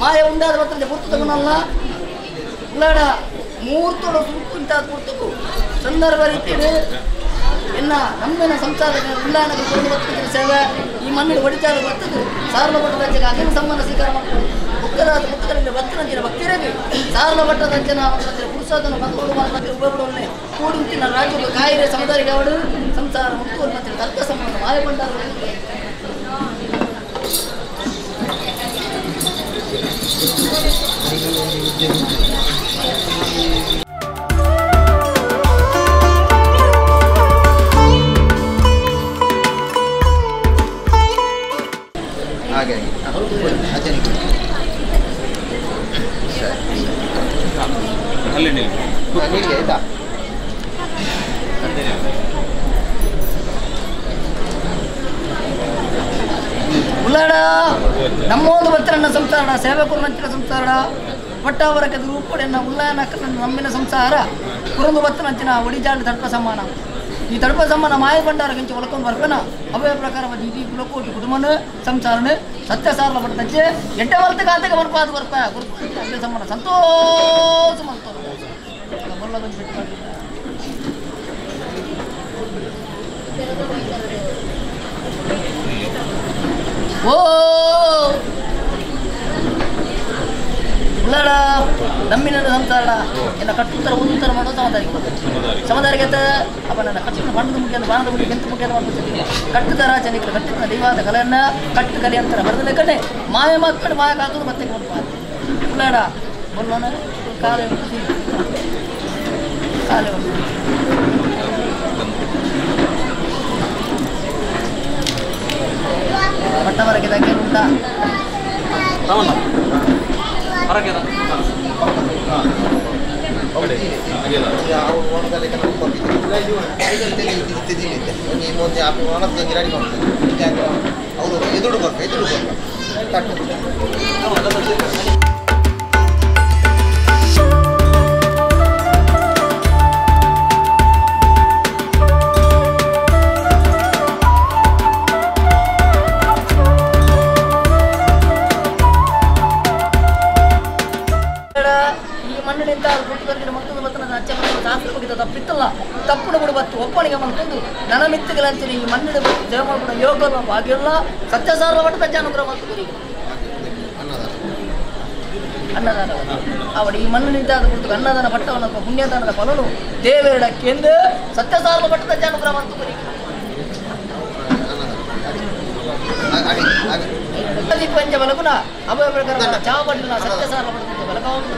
ಮಾಯ ಉಂಡಾದ ಬರ್ತದೆ ಪುರ್ತು ತಗೊಂಡಲ್ಲ ಉಳ್ಳಾಡ ಮೂರ್ತೋಡ ಸುರುಕು ಪುರ್ತಕು ಸಂದರ್ಭ ರೀತಿಯಲ್ಲಿ ಎನ್ನ ನಮ್ಮಿನ ಸಂಸಾರದ ಉಳ್ಳಾನ ಬರ್ತದೆ ಸೇವೆ ಈ ಮಣ್ಣಿನ ಒಡಿಚಾರ ಬರ್ತದೆ ಸಾರ್ಲ ಮಟ್ಟದ ಅಗ್ನಿ ಸಂಬಂಧ ಸ್ವೀಕಾರ ಮಾಡ್ಕೊಂಡು ಮುಕ್ಕದಾದ ಮುಕ್ಕದಲ್ಲಿ ಭಕ್ತರಂಜಿನ ಭಕ್ತಿರವಿ ಸಾರ್ಲ ಮಟ್ಟದ ಅಂಚನ ಪುರುಷಾದನ ಮಕ್ಕಳು ಉಪಯೋಗವನ್ನೇ ಕೂಡುಂತಿನ ರಾಜ್ಯದ ಕಾಯಿಲೆ ಸಮುದಾಯಕ್ಕೆ ಅವಳು ಸಂಸಾರ ಮುಕ್ತು ಮತ್ತು ತರ್ಕ ಸಂಬಂಧ ಮಾಯ ಬಂಡಾರ. ಹಾಗೆ ಅಜ್ಜನಿಗೆ ಅಲ್ಲಿ ನಿಲ್ಲಿ ನಿಲ್ಲಿ ಆಯ್ತಾ? ಉಳ್ಳಾಡ ನಮ್ಮೊಂದು ಭಕ್ತರನ್ನ ಸಂಸಾರ ಸೇವಕರನ್ನ ಸಂಸಾರ ಪಟ್ಟಾವರಕ್ಕೆ ರೂಪಡೆನ್ನ ಉಳ್ಳಾಯನ ನಮ್ಮಿನ ಸಂಸಾರ ಕುರಂದು ಭಕ್ತನಂಚಿನ ಒಡಿಜಾಂಡ ತಡ್ಪ ಸಮಾನ ಈ ತಡ್ಪ ಸಮಾನ ಮಾಯ ಭಂಡಾರ ಕಂಚಿ ಒಳಕೊಂಡು ಬರ್ಪನ ಅವಯ ಪ್ರಕಾರ ಇಡೀ ಕುಲಕೋಟಿ ಕುಟುಂಬನ ಸಂಸಾರನ ಸತ್ಯ ಸಾರಲ ಪಟ್ಟಂಚೆ ಎಡ್ಡೆ ಮಲ್ತ ಕಾಂತಕ ಬರ್ಪಾದ ಬರ್ಪ ಗುರುತು ಸಮಾನ ಸಂತೋಷ ಮಲ್ತ ಮೊಲ್ಲ ಬಂದು ಬಿಟ್ಟು ಓ ಉಳ್ಳಾಡ ನಮ್ಮಿನ ಸಂಸಾರ ಎಲ್ಲ ಕಟ್ಟುತ್ತರ ಉತ್ತರ ಮಾಡೋ ಸಮದಾರಿಗೆ ಸಮದಾರಿಗೆ ಅಪ್ಪ ನನ್ನ ಕಟ್ಟಿನ ಬಣ್ಣದ ಮುಖ್ಯ ಬಾಣದ ಮುಖ್ಯ ಕೆಂತ ಮುಖ್ಯ ಕಟ್ಟುತ್ತರ ಜನಕ್ಕೆ ಕಟ್ಟಿನ ದೈವಾದ ಕಲೆಯನ್ನ ಕಟ್ಟು ಕಲೆ ಅಂತಾರೆ ಬರದಲ್ಲ ಕಡೆ ಮಾಯ ಮಾತ್ಕೊಂಡು ಮಾಯ ಕಾತುದು ಮತ್ತೆ ಉಳ್ಳಾಡ ಬಲ್ಲೋನ ಕಾಲೆ ಕಾಲೆ ಪಟ್ಟವರಕ್ಕೆ దగ్గర ಉಂಟಾ ಎದುರು ಬರ್ಬೇಕು ಎದುರು ಬರ್ಬೇಕು. ನನಮಿತ್ತುಗಳಂಚಿನ ಈ ಮಣ್ಣಿನ ದೇವಮಲ್ಪನ ಯೋಗಲ್ಲ ಭಾಗ್ಯಲ್ಲ ಸತ್ಯಸಾರ ಮಠದ ಅನುಗ್ರಹ ಮಾಡ್ತೀರಿ ಅನ್ನದಾನ ಅವడు ಈ ಮಣ್ಣು ನಿಂತಾದ ಕುರಿತು ಅನ್ನದಾನ ಪಟ್ಟವನ ಪುಣ್ಯದಾನದ ಫಲನು ದೇವರಡಕ್ಕೆಂದು ಸತ್ಯಸಾರ ಮಠದ ಅನುಗ್ರಹ ಮಾಡ್ತೀರಿ ಪಂಚ ಬಲಗುಣ ಅಭಯ ಪ್ರಕಾರ ಚಾವಪಟ್ಟಿನ ಸತ್ಯಸಾರ ಮಠದ ಬಲಗವನ್ನು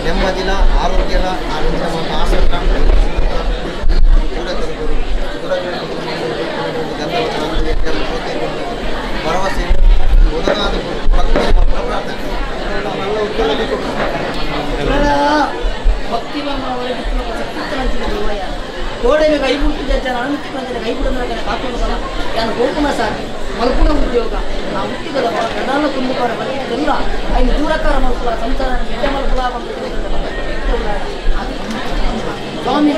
ನೆಮ್ಮದಿನ ಆರೋಗ್ಯನ ಆರೋಗ್ಯ ಮತ್ತು ಆಸಕ್ತ ಭರವಸೆ ಒದಗಾದ ಭಕ್ತಿ ಕೋಡೆಗೆ ಕೈ ಬಿಟ್ಟು ಜನ ಅನುಮತಿ ಕೈ ಬಿಡೋದ್ರೆ ಕಾಕೊಂಡು ನಾನು ಹೋಗುಣ ಸಾಕು ಮಲ್ಪುಣ ಉದ್ಯೋಗ ಆ ಹುಟ್ಟಿಗದ ಪ್ರಧಾನ ಕುಂಬುಕವರ ಬದುಕಿದೆಲ್ಲ ಐನು ದೂರಕಾರ ಮಲ್ಪುಲ ಸಂಸಾರ ಗೆಡ್ಡೆ ಮಲ್ಪುಲ ಸ್ವಾಮಿ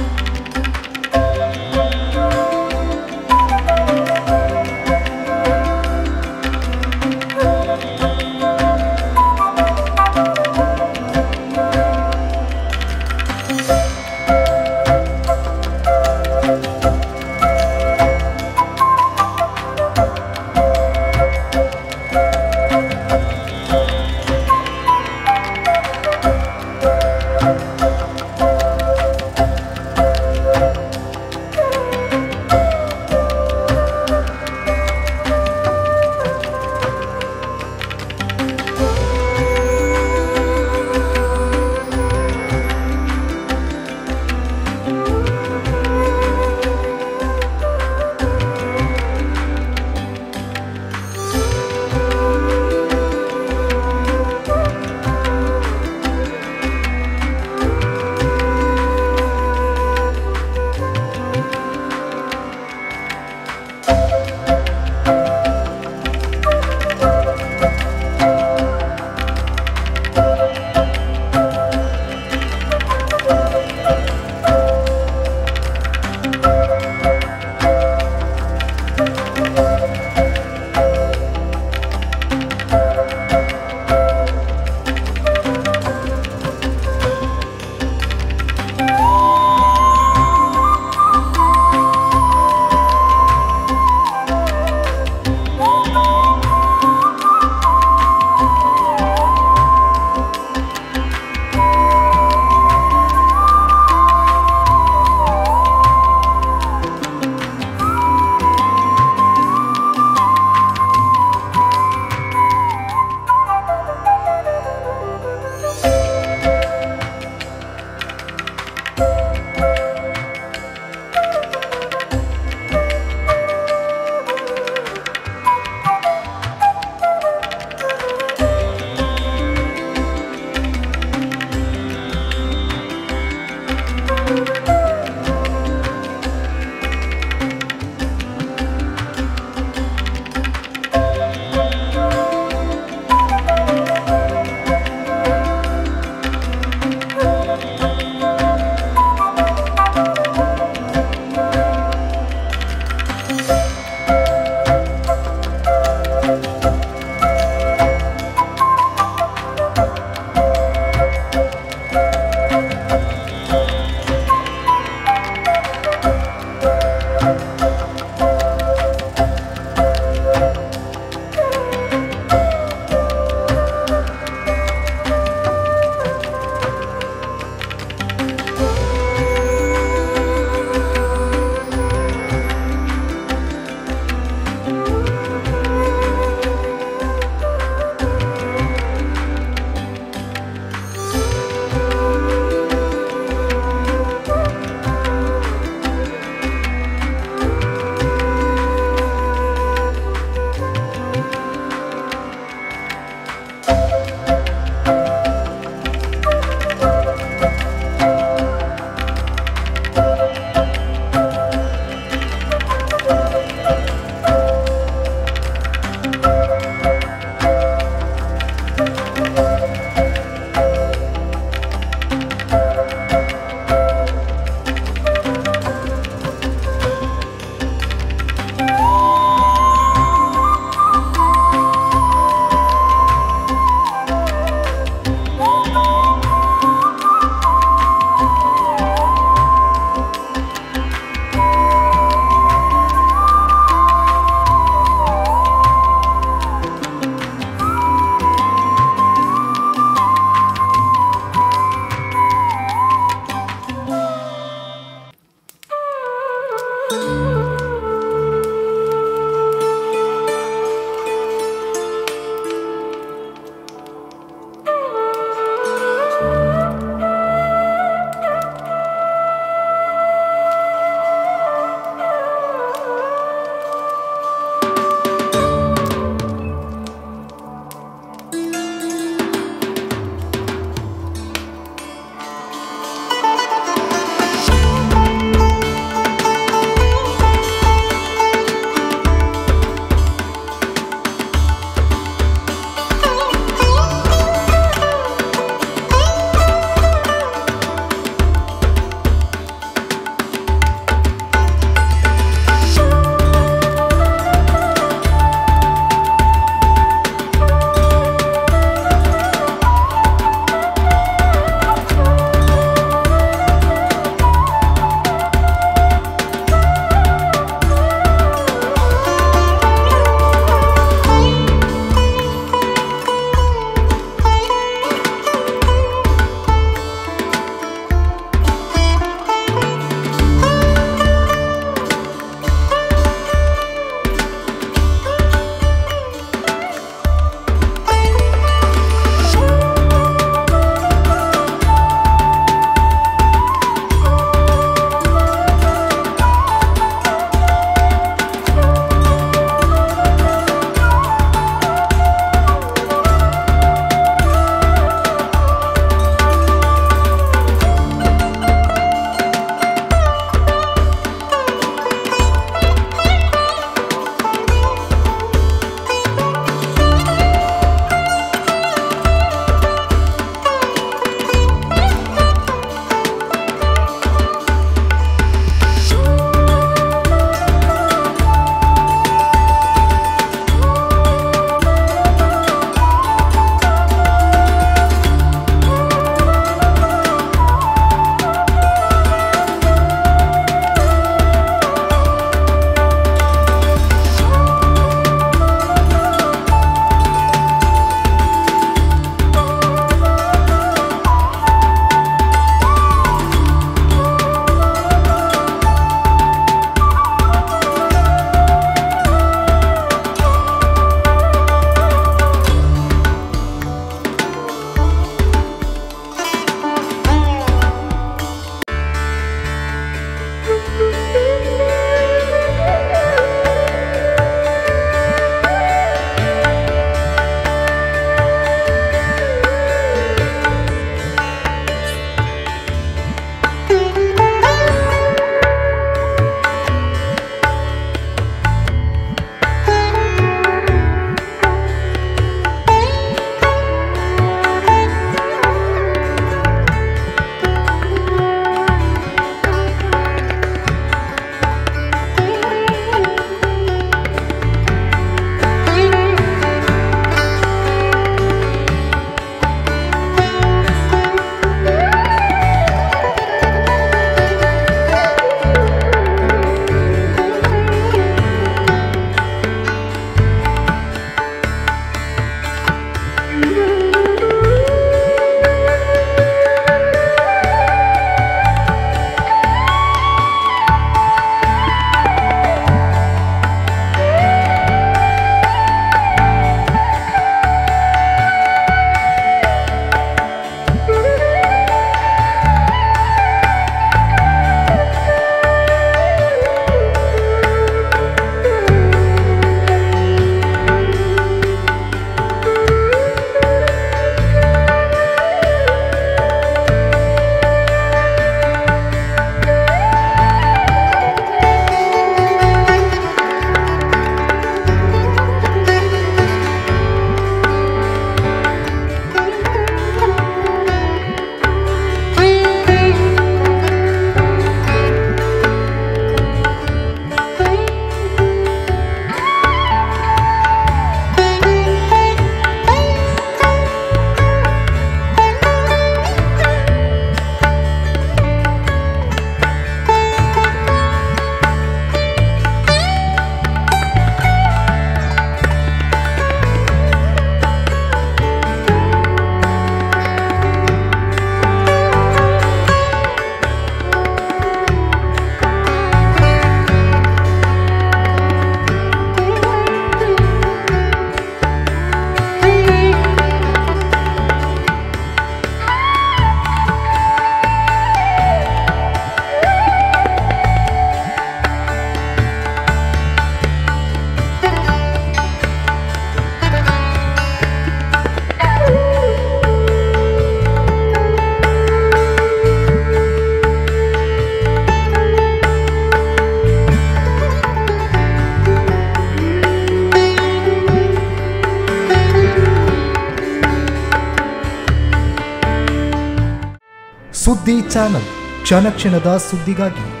ಸುದ್ದಿ ಚಾನಲ್, ಕ್ಷಣ ಕ್ಷಣದ ಸುದ್ದಿಗಾಗಿ.